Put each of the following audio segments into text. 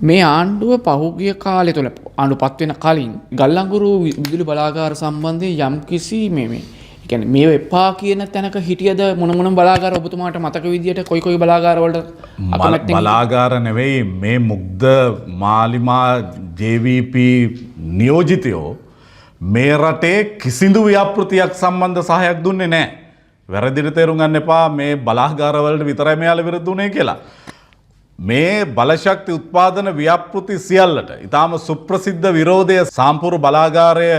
මේ ආණ්ඩුව පහුගිය කාලය තුළ, ආණ්ඩුව පත් වෙන කලින් ගල්අඟුරු විදුලි බලාගාර සම්බන්ධයෙන් යම්කිසි මේ මේ ඒ කියන්නේ මේව එපා කියන තැනක හිටියද? මොන මොන බලාගාර ඔබතුමාට මතක විදියට කොයි කොයි බලාගාර වලට අකමැත්තෙන්? බලාගාර නෙවෙයි, මේ මුග්ධ මාලිමා JVP නියෝජිතයෝ මේ රටේ කිසිදු ව්‍යාපෘතියක් සම්බන්ධ සහයක් දුන්නේ නැහැ. වැරදිට තේරුම් ගන්න එපා මේ බලාගාර වලට විතරයි මෙයාලා විරුද්ධ වුණේ කියලා. මේ බලශක්ති උත්පාදන ව්‍යාපෘති සියල්ලට ඉතාම සුප්‍රසිද්ධ විරෝධය සාම්පුරු බලාගාරය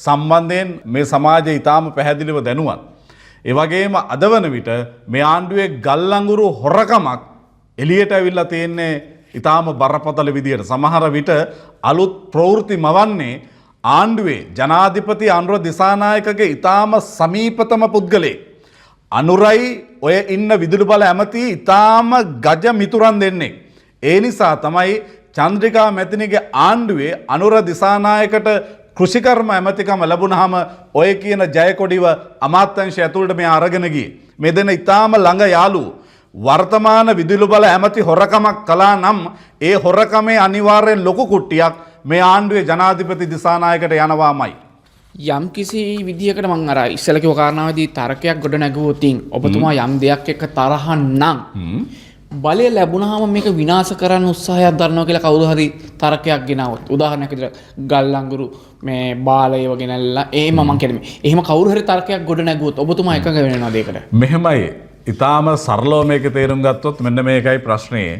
සම්බන්ධයෙන් මේ සමාජය ඉතාම පැහැදිලිව දැනුවත්. ඒ වගේම අද වන විට මේ ආණ්ඩුවේ ගල්අඟුරු හොරකමක් එළියට ඇවිල්ලා තියෙන්නේ ඉතාම බරපතල විදියට. සමහර විට අලුත් ප්‍රවෘත්ති මවන්නේ ආණ්ඩුවේ ජනාධිපති අනුර දිසානායකගේ ඉතාම සමීපතම පුද්ගලයෙක්. අනුරයි ඔය ඉන්න විදුලි බල ඇමති ඉතාම ගජ මිතුරන් දෙන්නේ. ඒ නිසා තමයි චන්ද්‍රිකා මැතිණිගේ ආණ්ඩුවේ අනුර දිසානායකට කෘෂිකර්ම ඇමතිකම ලැබුණාම ඔය කියන ජයකොඩිව අමාත්‍යංශය ඇතුළට මෙයා අරගෙන ගියේ. මේ දෙන්න ඉතාම ළඟ යාළුවෝ. වර්තමාන විදුලි බල ඇමති හොරකමක් කළා නම් ඒ හොරකමේ අනිවාර්යෙන් ලොකු කුට්ටියක් මේ ආණ්ඩුවේ ජනාධිපති දිසානායකට යනවාමයි. යම් කිසි විදියකට මං අර ඉස්සෙල්ලා කිව්ව කාරණාවේදී තර්කයක් ගොඩ නැගුවොතින්, ඔබතුමා යම් දෙයක් එක්ක තරහ නම් බලය ලැබුණාම මේක විනාශ කරන්න උත්සාහයක් දරනවා කියලා කවුරු හරි තර්කයක් ගෙනාවොත්, උදාහරණයක් විදිහට ගල්අඟුරු මේ බාලය වගේ නැල්ලා එහෙම, මං කියන්නේ එහෙම කවුරු හරි තර්කයක් ගොඩ නැගුවොත් ඔබතුමා එකඟ වෙනවද ඒකට? මෙහෙමයි, ඉතාම සරලව මේක තේරුම් ගත්තොත් මෙන්න මේකයි ප්‍රශ්නේ.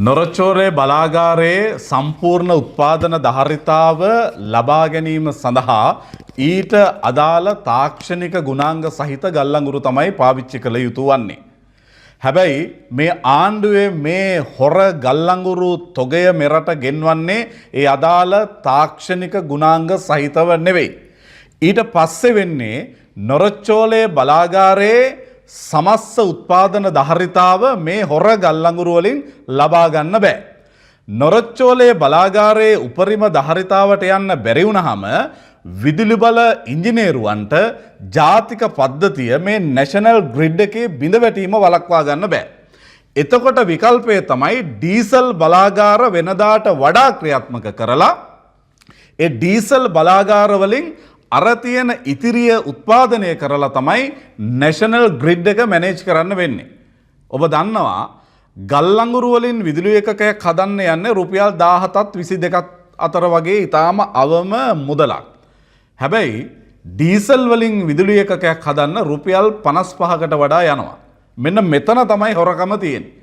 නොරොච්චෝලේ බලාගාරයේ සම්පූර්ණ උත්පාදන ධාරිතාව ලබා ගැනීම සඳහා ඊට අදාළ තාක්ෂණික ගුණාංග සහිත ගල්අඟුරු තමයි පාවිච්චි කළ යුතු වන්නේ. හැබැයි මේ ආණ්ඩුවේ මේ හොර ගල්අඟුරු තොගය මෙරට ගෙන්වන්නේ ඒ අදාළ තාක්ෂණික ගුණාංග සහිතව නෙවෙයි. ඊට පස්සේ වෙන්නේ නොරොච්චෝලේ බලාගාරයේ සමස්ත උත්පාදන ධාරිතාව මේ හොර ගල්අඟුරු වලින් ලබා ගන්න බෑ. නොරොච්චෝලේ බලාගාරයේ උපරිම ධාරිතාවට යන්න බැරි වුණාම විදුලි බල ඉංජිනේරුවන්ට ජාතික පද්ධතිය මේ නැෂනල් ග්‍රිඩ් එකේ බිඳ වැටීම වළක්වා ගන්න බෑ. එතකොට විකල්පය තමයි ඩීසල් බලාගාර වෙනදාට වඩා ක්‍රියාත්මක කරලා ඒ ඩීසල් බලාගාර වලින් අර තියෙන ඉතිරිය උත්පාදනය කරලා තමයි නැෂනල් ග්‍රිඩ් එක මැනේජ් කරන්න වෙන්නේ. ඔබ දන්නවා ගල්අඟුරු වලින් විදුලි ඒකකයක් හදන්න යන්නේ රුපියල් 17ත් 22ත් අතර වගේ ඉතාම අවම මුදලක්. හැබැයි ඩීසල් වලින් විදුලි ඒකකයක් හදන්න රුපියල් 55කට වඩා යනවා. මෙන්න මෙතන තමයි හොරකම තියෙන්නේ.